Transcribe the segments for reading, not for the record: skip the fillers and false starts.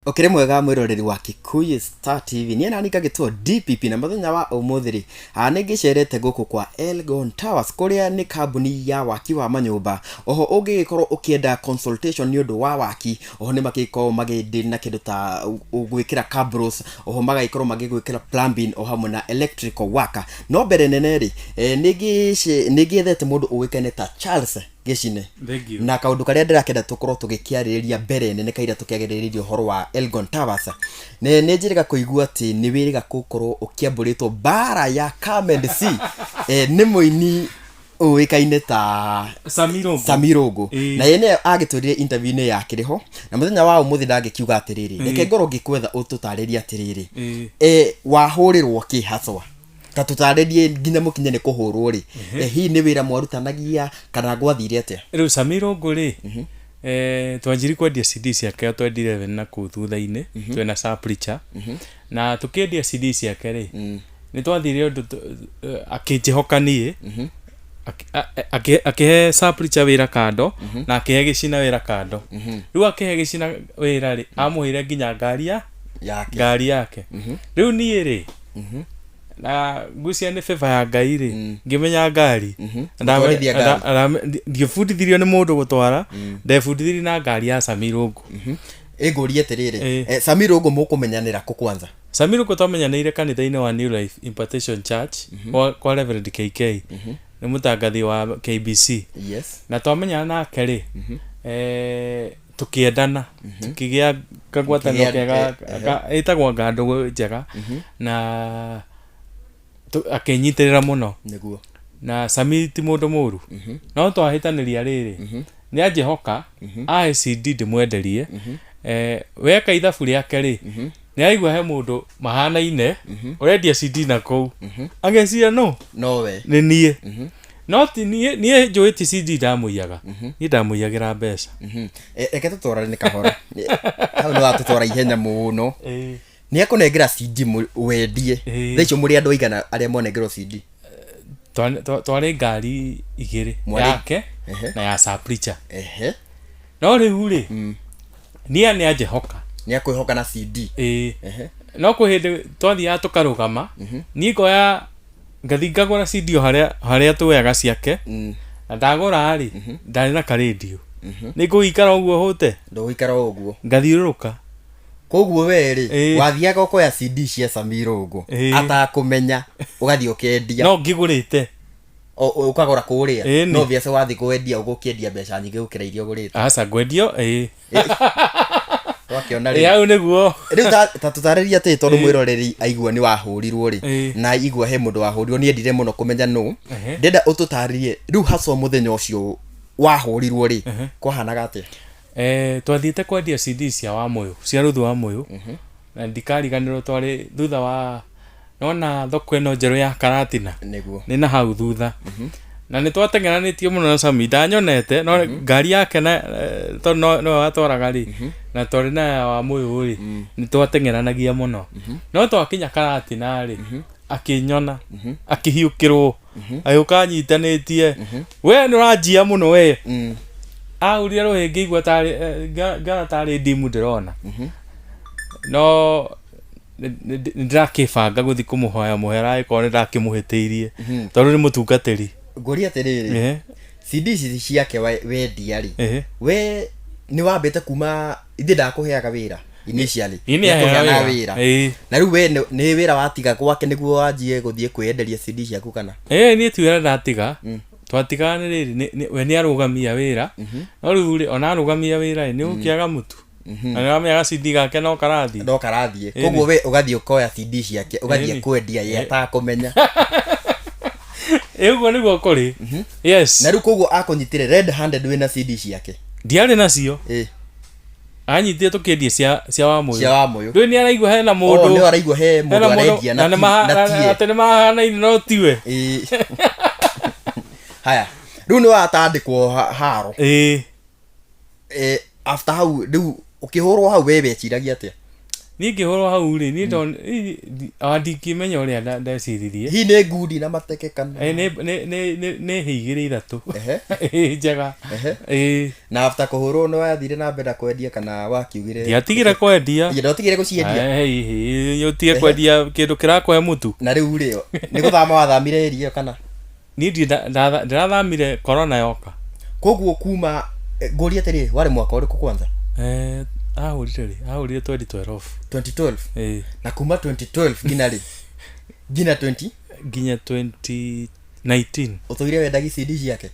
Ũkĩrĩ mwega mwĩroreri wa Kikuyu Star TV, niĩ nani ngagĩtwo DPP, na mũthenya wa ũmũthĩ rĩ, nĩ ngĩcerete gũkũ kwa Elgon Towers kũrĩa nĩ kambuni ya waki wa manyũmba. Oho ũngĩgĩkorwo ũkĩenda consultation nĩ ũndũ wa waki, oho nĩ magĩkoragwo magĩ deal na kĩndũ ta gwĩkĩra cabros, oho magagĩkorwo magĩgwĩkĩra plumbing o hamwe na electrical work. No mbere nene rĩ, nĩ ngĩethete mũndũ ũĩkaine ta Charles Gĩcine. Thank you. Na kaũndũ karĩa ndĩrakĩenda tũkorwo tũgĩkĩarĩrĩria mbere nene kaira tũkĩarĩrĩria ũhoro wa Elgon Towers, nĩ njĩrĩga kũigua atĩ nĩ wĩrĩga gũkorwo ũkĩambũrĩtwo mbara ya come and see, nĩ mũini ũĩkaine ta Sami Irũngũ. Sami Irũngũ. Ĩĩ. Na ye nĩwe agĩtwĩrire interview-inĩ yakĩrĩ ho na mũthenya wa ũmũthĩ ndangĩkiuga atĩrĩrĩ, reke ngorwo ngĩkwetha ũtũtarĩrie atĩrĩrĩ, wahũrĩrwo kĩ haswa, ta tũtarĩrie nginya mũkinye nĩ kũhũrwo rĩ, hihi nĩ wĩra mwarutanagia kana gwathire atĩa? Rĩu Sami Irũngũ rĩ, twanjiri kwendia CD ciake o 2011 na kũu thutha-inĩ, twĩna Sapricha, na tũkĩendia CD ciake rĩ, nĩ twathire ũndũ akĩnjĩhoka niĩ, akĩhe Sapricha wĩra kando na akĩhe Gĩcina wĩra kando. Rĩu akĩhe Gĩcina wĩra rĩ, amũheire nginya ngari ya yake, ngari yake. Rĩu niĩ rĩ, na ngwĩciria nĩ favor ya Ngai rĩ, ngĩmenya ngari. Gũtwarithia ngari. Ndiĩbundithirio nĩ mũndũ gũtwara, ndebundithirie na ngari ya Sami Irũngũ. Ĩngũrie atĩrĩrĩ, Sami Irũngũ mũkũmenyanĩra kũ kwanza? Sami Irũngũ twamenyanĩire kanitha-inĩ wa New Life Impartation Church, kwa Reverend KK, nĩ mũtangathi wa KBC. Na twamenyana nake rĩ, tũkĩendana, tũkĩgĩa kagwatanĩro Mũkĩgĩa, kega, ĩtagwo ngandũgũ njega, na akĩnyitĩrĩra mũno. Na Sami ti mũndũ mũru, no twahĩtanĩria rĩrĩ, nĩ anjĩhoka ahe CD ndĩmwenderie, weka ithabu rĩake rĩ, nĩ aigua he mũndũ mahanaine ũrendia CD na kũu, ageciria no nowe nĩ niĩ, no ti niĩ. Niĩ njũĩ ti CD ndamũiyaga, niĩ ndamũiyagĩra mbeca. Reke tũtwarane nĩ kahora, hau nĩ watũtwara ihenya mũno. Nĩ akũnengera CD wendie? Thaa icio mũrĩ andũ aigana arĩa mwanengerwo CD? Twarĩ ngari igĩrĩ, yake na ya Sapricha. No rĩu rĩ, niĩ nĩ anjĩhoka. Nĩ akwĩhoka na CD. Ĩĩ. No kwĩ hĩndĩ twathiaga tũkarũgama, niĩ ngoya ngathi ngagũra CD o harĩa tuoyaga ciake, na ndagũra rĩ, ndarĩ na karendio, nĩ ngũgĩikara ũguo hũte? Ndũgũikara o ũguo. Ngathiũrũrũka. Koguo we rĩ, wathiaga ũkoya CD cia Sami Irũngũ atakũmenya, ũgathiĩ ũkendia? No ngĩgũrĩte. Ũkagũra kũrĩa? Ĩĩ, nĩ. No biaca wathiĩ kwendia ũgũkĩendia mbeca nyingĩ gũkĩra iria ũgũrĩte? Aca, ngwendio ĩĩ. Twakĩona Ĩĩ, rĩu. Hau nĩguo. Rĩu ta tũtarĩrie atĩ tondũ mwĩroreri aigua nĩ wahũrirwo rĩ, na aigua he mũndũ wahũrirwo, nĩ endire mũno kũmenya nũ. Ndĩrenda ũtũtarĩrie rĩu haswa mũthenya ũcio wahũrirwo rĩ, kwahanaga atĩa? Twathiĩte kwendia CD cia Wamũyũ, cia Ruthu Wamũyũ, na ndikariganĩrwo twarĩ thutha wa nona thoko ĩno njerũ ya Karatina. Nĩ na hau thutha, na nĩ twateng'eranĩtio mũno na Sami, ndanyonete no ngari yake na tondũ nĩwe watwaraga rĩ, na twarĩ na ya Wamũyũ rĩ, nĩ twateng'eranagia mũno. No twakinya Karatina rĩ, akĩnyona, akĩhiũkĩrwo, agĩũka anyitanĩtie, "We nĩ ũranjia mũno we." Ahurire rũhĩ, ngĩigua tarĩ ngĩona tarĩ ndimu ndĩrona, no nĩ ndĩrakĩbanga gũthiĩ kũmũhoya mũhera angĩkorwo nĩ ndakĩmũhĩtĩirie, tondũ nĩ mũtungatĩri. Ngũria atĩrĩrĩ, CD ici ciake wendia rĩ, we nĩ wambĩte kuma ithe ndakũheaga wĩra initially? Ĩĩ, nĩ aheaga Nĩakũheaga wĩra. wĩra? Ĩĩ. Na rĩu we nĩ wĩra watiga gwake nĩguo wanjie gũthiĩ kwĩyenderia CD ciaku kana? Ĩĩ, niĩ ti wĩra ndatiga. Twatigaga nĩ rĩrĩ, we nĩ arũgamia wĩra, no rĩu rĩ, ona arũgamia wĩra rĩ, nĩ ũkĩaga mũtu, na nĩ ũramenya gacindi gake no karathiĩ. No karathiĩ. Koguo we ũgathiĩ ũkoya CD ciake, ũgathiĩ kwendia ye atakũmenya? Ĩ, ũguo nĩguo kũrĩ, yes. Na rĩu koguo akũnyitire red handed wĩna CD ciake? Ndiarĩ nacio. Anyitire tũkĩendia cia Wamũyũ. Cia Wamũyũ. Rĩu nĩ araigua hena mũndũ. Oh, nĩ araigua he mũndũ hena mũndũ arendia na na nĩ na tie. Atĩ nĩ mahanaine no tiwe. Ĩĩ. Haya, rĩu nĩ watandĩkwo haro? Ĩĩ. After hau rĩu ũkĩhũrwo hau, we weciragia atĩa? Niĩ ngĩhũrwo hau rĩ, niĩ ona ndingĩmenya ũrĩa ndeciririe. Hihi nĩ ngundi na mateke kana? Eh, nĩ hĩ igĩrĩ ithatũ. Ĩĩ, njega. Ĩĩ. Na after kũhũrwo nĩ wathire na mbere na kwendia kana wakiugire? Ndiatigire kwendia. Ĩĩ, ndwatigire gũciendia? Eh, ũtige kwendia kĩndũ kĩrakũhe mũtu. Na rĩu rĩ, nĩ gũthama wathamire area ĩyo kana? Niĩ ndirĩ ndĩrathamire corona yoka. Koguo kuma ngũrie atĩrĩ, warĩ mwaka ũrĩkũ kwanza? Eh, ahũrire rĩ? Ahũrire 2012. 2012? Ĩĩ. Na kuma 2012 nginya rĩ? Nginya 20? Nginya 2019. Ũtũire wendagia CD ciake?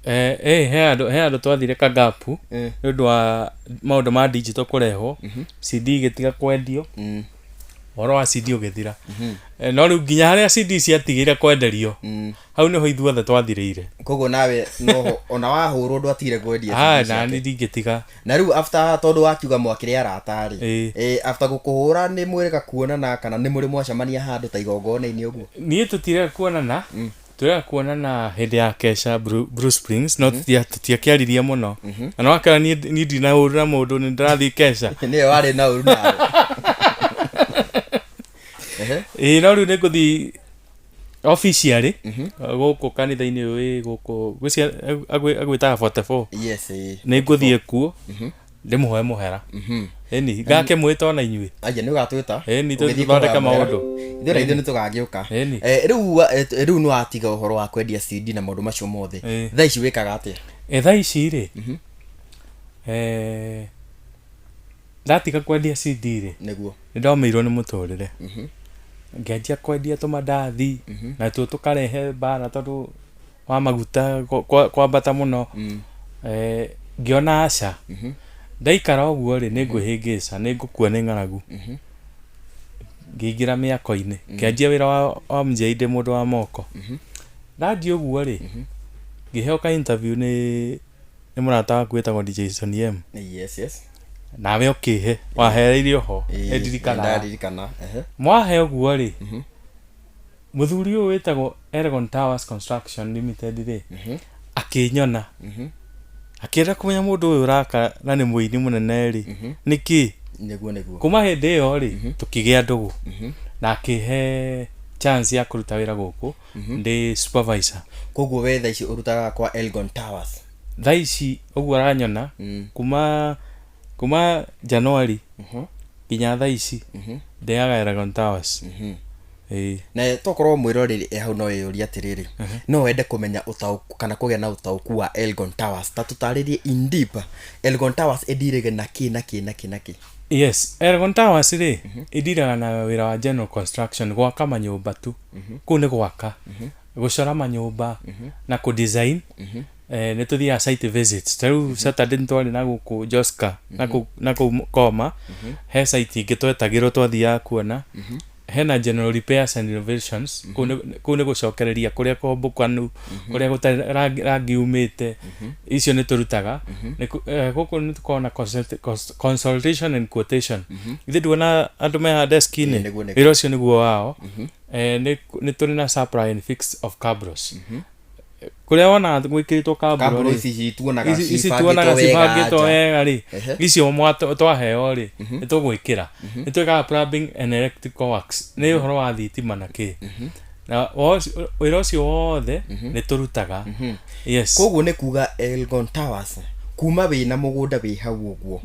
Eh, eh, he andũ twathire kagapu nĩ ũndũ wa maũndũ ma digital kũrehwo, CD igĩtiga kwendio, ũhoro wa CD ũgĩthira. No rĩu nginya harĩa CD ciatigire kwenderio, hau nĩho ithuothe twathirĩire. Koguo nawe noho ona wahũrwo ndwatigire kwendia Ah, CD na ciake? niĩ ndingĩtiga. Na rĩu after, tondũ wakiuga mwakĩrĩ arata rĩ, Ĩĩ. After gũkũhũra nĩ mwĩrĩga kuonana kana nĩ mũrĩ mwacemania handũ ta igongona-inĩ ũguo? Niĩ tũtirega kuonana, tũrega kuonana hĩndĩ ya kesha Blue Springs, no tũtiakĩaririe mũno, na no akĩra niĩ ndina ũru na mũndũ, nĩ ndĩrathiĩ kesha. Nĩwe warĩ na ũru nawe. Ĩĩ, no rĩu nĩ ngũthiĩ officially gũkũ kanitha-inĩ ũyũ wĩ gũkũ, ngwĩciria agwĩtaga 44. Yes, ĩĩ. Nĩ ngũthiĩ kuo ndĩmũhoe mũhera, ĩni ngake mwĩta ona inyuĩ. Aya, nĩ ũgatwĩta. Ĩni, Ũgĩthiĩ tũthondeke kũhoya mũhera. maũndũ. Ithuĩ na ithuĩ nĩ tũgagĩũka. Ĩni. Rĩu nĩ watiga ũhoro wa kwendia CD na maũndũ macio mothe. Ĩĩ. Thaa ici wĩkaga atĩa? Thaa ici rĩ, ndatiga kwendia CD rĩ, nĩ ndomĩirwo nĩ mũtũrĩre, ngĩanjia kwendia tũmandathi, natuo tũkarehe mbara tondũ wa maguta kwambata mũno. Ngĩona aca, ndaikara ũguo rĩ, nĩ ngwĩhĩngĩca, nĩ ngũkua nĩ ng'aragu. Ngĩingĩra mĩako-inĩ, ngĩanjia wĩra wa mjei ndĩ mũndũ wa moko. Ndanjia ũguo rĩ, ngĩheo ka interview nĩ mũrata waku wĩtagwo DJ Sonny M. Yes. Nawe ũkĩhe wahereire oho. Ĩĩ, nĩ ndirikanaga. Ndaririkana. Mwahe ũguo rĩ, mũthuri ũyũ wĩtagwo Elgon Towers Construction Limited rĩ, akĩnyona, akĩenda kũmenya mũndũ ũyũ ũraka na nĩ mũini mũnene rĩ, nĩkĩ. Nĩguo nĩguo. Kuma hĩndĩ ĩyo rĩ, tũkĩgĩa ndũgũ na akĩhe chance ya kũruta wĩra gũkũ ndĩ supervisor. Koguo we thaa ici ũrutaga kwa Elgon Towers? Thaa ici ũguo aranyona, kuma January nginya thaa ici ndĩaga Elgon Towers. Ĩĩ. Na tokorwo mwĩroreri e hau no eyũrie atĩrĩrĩ, no wende kũmenya ũtaũku kana kũgĩa na ũtaũku wa Elgon Towers, ta tũtarĩrie in deep, Elgon Towers ĩndirĩge na kĩ na kĩ na kĩ na kĩ? Yes, Elgon Towers rĩ, ĩndiraga na wĩra wa general construction, gwaka manyũmba tu. Kũu nĩ gwaka, gũcora manyũmba na kũ design. Nĩ tũthiaga site visits, ta rĩu Saturday nĩ twarĩ na gũkũ Joska, na kũu Koma, he site ingĩ twetagĩrwo twathiaga kuona. Hena general repairs and renovations, kũu nĩ gũcokereria kũrĩa kũhombokanu, kũrĩa gũtarĩ rangi umĩte, icio nĩ tũrutaga. Gũkũ nĩ tũkoragwo na consultation and quotation. Ithuĩ nduona andũ me haha desk-inĩ? Ĩĩ, nĩguo, nĩguo. Wĩra ũcio nĩguo wao. Nĩ tũrĩ na supply and fix of cabros, kũrĩa wonaga gwĩkĩrĩtwo kabro Kabro rĩ, ici tuonaga ici cibangĩtwo tuonaga wega cibangĩtwo nja. wega rĩ, icio twaheo rĩ, nĩ tũgwĩkĩra. Nĩ twĩkaga plumbing and electrical works, nĩ ũhoro wa thitima na kĩ, na wĩra ũcio wothe nĩ tũrutaga, yes. Koguo nĩ kuga Elgon Towers, kuma wĩna mũgũnda wĩ hau ũguo,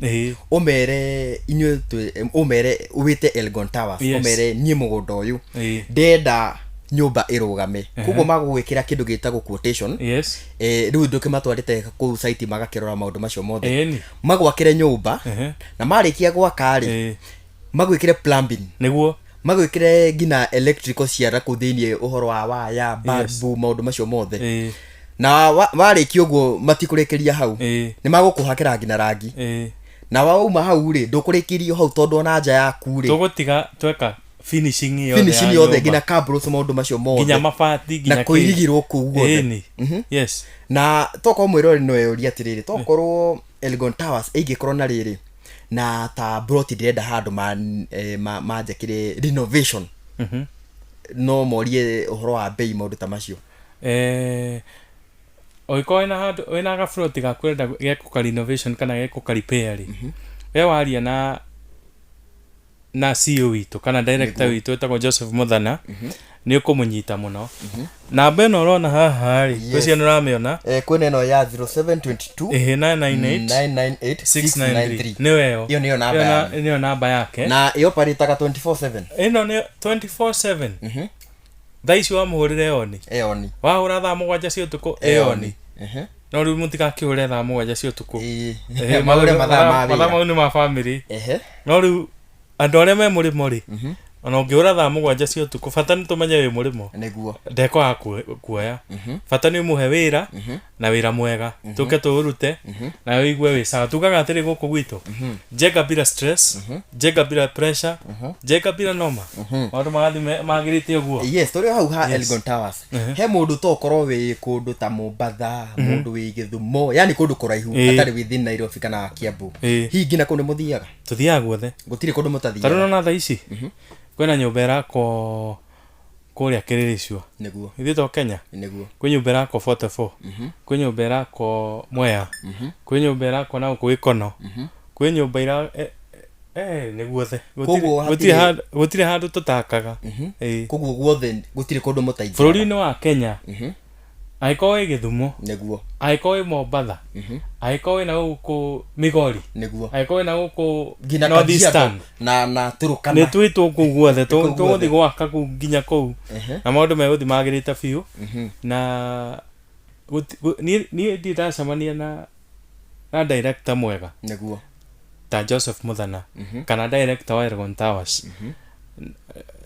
ũmere inyuĩ ũmere wĩte Elgon Towers, ũmere niĩ mũgũnda ũyũ ndenda nyũmba ĩrũgame, koguo magũgwĩkĩra kĩndũ gĩtagwo quotation. Rĩu ndũkĩmatwarĩte kũu site magakĩrora maũndũ macio mothe, magwakĩre nyũmba, na marĩkia gwaka rĩ, magwĩkĩre plumbing, magwĩkĩre nginya electrical cia kũu thĩiniĩ, ũhoro wa waya, bulb, maũndũ macio mothe. Na warĩkia ũguo, matikũrĩkĩria hau, nĩ magũkũhakĩra nginya rangi. Na wauma hau rĩ, ndũkũrĩkĩrio hau, tondũ ona nja yaku rĩ, Tũgũtiga tweka finishing yothe finishing ya yothe, nyũmba. Nginya cabros, maũndũ macio mothe, nginya mabati, nginya na kũirigirwo kũu guothe. Ĩni. Yes. Na tokorwo mwĩrori no eyũrie atĩrĩrĩ, tokorwo Elgon Towers ĩngĩkorwo na rĩrĩ na ta broti ndĩrenda handũ manjakĩre renovation, no morie ũhoro wa bei, maũndũ ta macio? Ũngĩkorwo wĩna handũ wĩna gaburoti gaku ũrenda gekwo ka renovation kana gekwo ka repair rĩ, we waria na Na CEO witũ kana director witũ wĩtagwo Joseph Muthana, nĩ ũkũmũnyita mũno. Namba ĩno ũrona haha rĩ, ngwĩciria nĩ ũramĩona. Kwĩna ĩno ya 0722 ĩhĩ, 998 998 693. 693. Nĩyo ĩyo. Ĩyo nĩyo namba Ĩyo yanyu. Nĩyo namba yake. Na ĩoparĩtaga 24/7? Ĩno nĩ 24/7. Thaa ici wamũhũrĩra ĩoni. Ĩoni. Wahũra thaa 7 cia ũtukũ ĩoni. No rĩu mũtigakĩhũre thaa 7 cia ũtukũ. Mahũre mathaa ma mathaa wĩra. Mau nĩ ma bamĩrĩ. No rĩu andũ arĩa me mũrĩmo rĩ, ona ũngĩhũra thaa 7 cia ũtukũ, bata nĩ tũmenye wĩ mũrĩmo. Ndekwaga kuoya. Bata nĩ ũmũhe wĩra na wĩra mwega, tũke tũũrute na ũigue wĩ sawa. Tugaga atĩrĩ, gũkũ gwitũ, jenga bila stress, jenga bila pressure, jenga bila noma. Maũndũ magathiĩ magĩrĩte ũguo. Yes, tũrĩ o hau ha Elgon Towers, he mũndũ to ũkorwo wĩ kũndũ ta Mombatha, mũndũ wĩ Gĩthumo, yani kũndũ kũraihu, atarĩ within Nairobi kana Kiambu? Hihi nginya kũu nĩ mũthiaga? Tũthiaga guothe. Gũtirĩ kũndũ Tarĩu mũtathiaga? nona thaa ici kwĩna nyũmba ĩrakwo kũrĩa Kĩrĩrĩcua. Ithuĩ to Kenya. Kwĩ nyũmba ĩrakwo 44, kwĩ nyũmba ĩrakwo Mwea, kwĩ nyũmba ĩrakwo na gũkũ Gĩkono, kwĩ nyũmba ira nĩ guothe. Koguo Gũtirĩ handũ tũtakaga. Ĩĩ. Koguo guothe gũtirĩ kũndũ mũtaingĩraga? Bũrũri-inĩ wa Kenya, angĩkorwo wĩ Gĩthumo, angĩkorwo wĩ Mombatha, angĩkorwo wĩ na gũkũ Migori, angĩkorwo wĩ na gũkũ Nginya North Kajiado Eastern, na Turukana. Nĩ twĩtwo kũu guothe. Kũu guothe. Tũgũthiĩ gwaka kũu nginya kũu na maũndũ megũthiĩ magĩrĩte biũ. Na niĩ ndirĩ ndacemania na director mwega ta Joseph Muthana kana director wa Elgon Towers.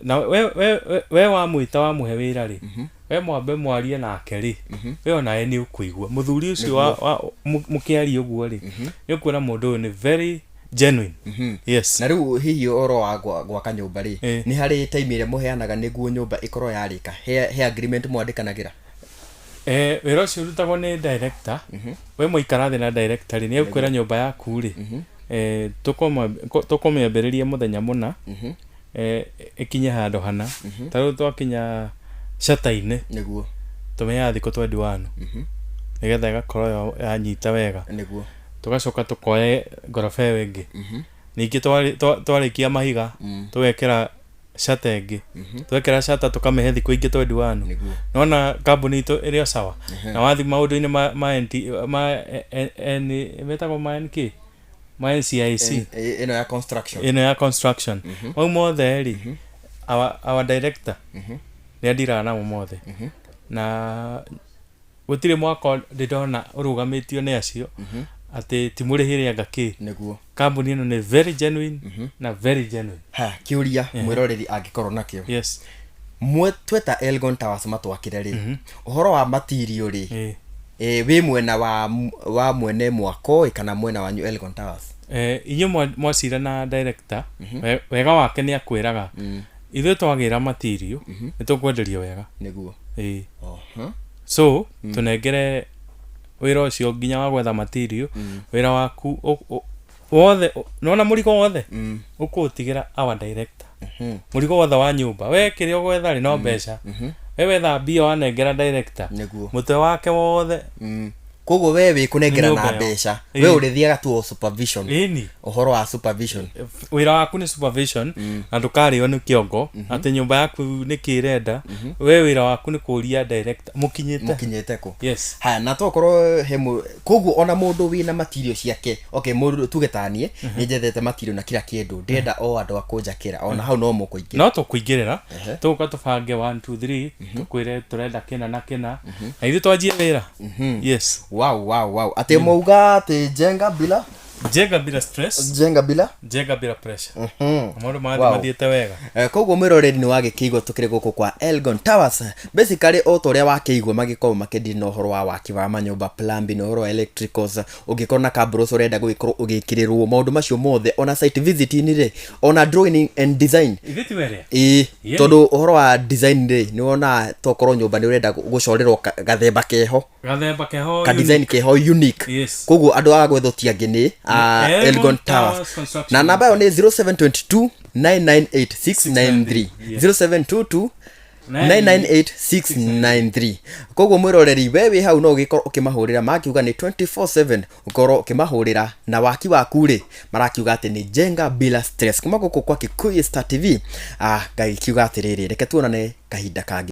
Na we wamwĩta, wamũhe wĩra rĩ, we mwambe mwarie nake rĩ, we onawe nĩ ũkũigua mũthuri ũcio mũkĩaria ũguo rĩ, nĩ ũkuona mũndũ ũyũ nĩ very genuine, yes. Na rĩu hihi ũhoro wa gwaka nyũmba rĩ, nĩ harĩ time ĩrĩa mũheanaga nĩguo nyũmba ĩkorwo yarĩka? He agreement mwandĩkanagĩra? Wĩra ũcio ũrutagwo nĩ director. We mwaikara thĩ na director rĩ, nĩ egũkwĩra nyũmba yaku rĩ, tũkũmĩambĩrĩria mũthenya mũna, ĩkinye handũ hana. Ta rĩu twakinya cata-inĩ, tũmĩheaga thikũ 21 nĩgetha ĩgakorwo yanyita wega. Tũgacoka tũkoya ngoroba ĩyo ĩngĩ. Ningĩ twarĩkia mahiga, tũgekĩra cata ĩngĩ. Twekĩra cata, tũkamĩhe thikũ ingĩ 21. Nona kambuni itũ ĩrĩ o sawa. Na wathi maũndũ-inĩ ma NT, ma N, metagwo ma NK, ma NCIC. Ĩno ya construction. Ĩno ya construction, mau mothe rĩ, our director nĩ andiraga namo mothe, na gũtirĩ mwaka ndĩ ndona ũrũgamĩtio nĩ acio atĩ ti mũrĩhĩre anga kĩ. Kambuni ĩno nĩ very genuine na very genuine. Ha, kĩũria mwĩroreri angĩkorwo nakĩo. Mwe tweta Elgon Towers matwakĩre rĩ, ũhoro wa material rĩ, wĩ mwena wa mwene mwako ĩ kana mwena wanyu Elgon Towers? Inyuĩ mwacira na director, wega wake nĩ akwĩraga, ithuĩ twagĩra material nĩ tũkwenderia wega. Ĩĩ. So tũnengere wĩra ũcio nginya wa gwetha material. Wĩra waku wothe, nona mũrigo wothe ũkũũtigĩra our director. Mũrigo wothe wa nyũmba, we kĩrĩa ũgwetha rĩ, no mbeca. We wetha mbia, wanengera director, mũtwe wake wothe. Koguo we wĩ kũnengera Nĩ nyũmba na ĩyo. mbeca, we ũrĩthiaga tu o supervision? Ĩni. Ũhoro wa supervision. Wĩra waku nĩ supervision, na ndũkarĩo nĩ kĩongo atĩ nyũmba yaku nĩ kĩrenda. We wĩra waku nĩ kũria director mũkinyĩte. Mũkinyĩte kũ? Yes. Haya, na tokorwo he koguo ona mũndũ wĩna material ciake, okay, mũndũ tuge taniĩ nĩ njethete material na kila kĩndũ, ndĩrenda o andũ a kũnjakĩra, ona hau no mũkũingĩra? No tũkũingĩrĩra, tũgũka tũbange 1 2 3, tũkwĩre tũrenda kĩna na kĩna, na ithuĩ twanjie wĩra, yes. Wow, atĩ mauga atĩ jenga bila Jenga bila stress. Jenga bila Jenga bila pressure. Maũndũ magathiĩ mathiĩte wega. Koguo mwĩroreri nĩ wagĩkĩigua tũkĩrĩ gũkũ kwa Elgon Towers. Basically o ta ũrĩa wakĩigua magĩkorwo makĩndiri na ũhoro wa waki wa manyũmba, plumbing, ũhoro wa electricals, ũngĩkorwo na cabros ũrenda gũgĩkorwo ũgĩkĩrĩrwo maũndũ macio mothe, ona site visiting rĩ, ona drawing and design. Ithuĩ ti werĩa. Ĩĩ. Yeah. Tondũ ũhoro wa design rĩ, nĩ wona tokorwo nyũmba nĩ ũrenda gũcorerwo gathemba keho, Gathemba keho. Ka design keho unique. Koguo andũ a gwetha ti angĩ nĩ a Elgon Elgon Towers Towers Construction. Na namba yao nĩ 0722 998 693. Yes. 0722. 998693. Koguo mwĩroreri, we wĩ hau no ũgĩkorwo ũkĩmahũrĩra, makiuga nĩ 24/7, ũkorwo ũkĩmahũrĩra na waki waku rĩ, marakiuga atĩ nĩ jenga bila stress. Kuma gũkũ kwa Kikuyu Star TV, ngagĩkiuga atĩrĩrĩ, reke tuonane kahinda kangĩ.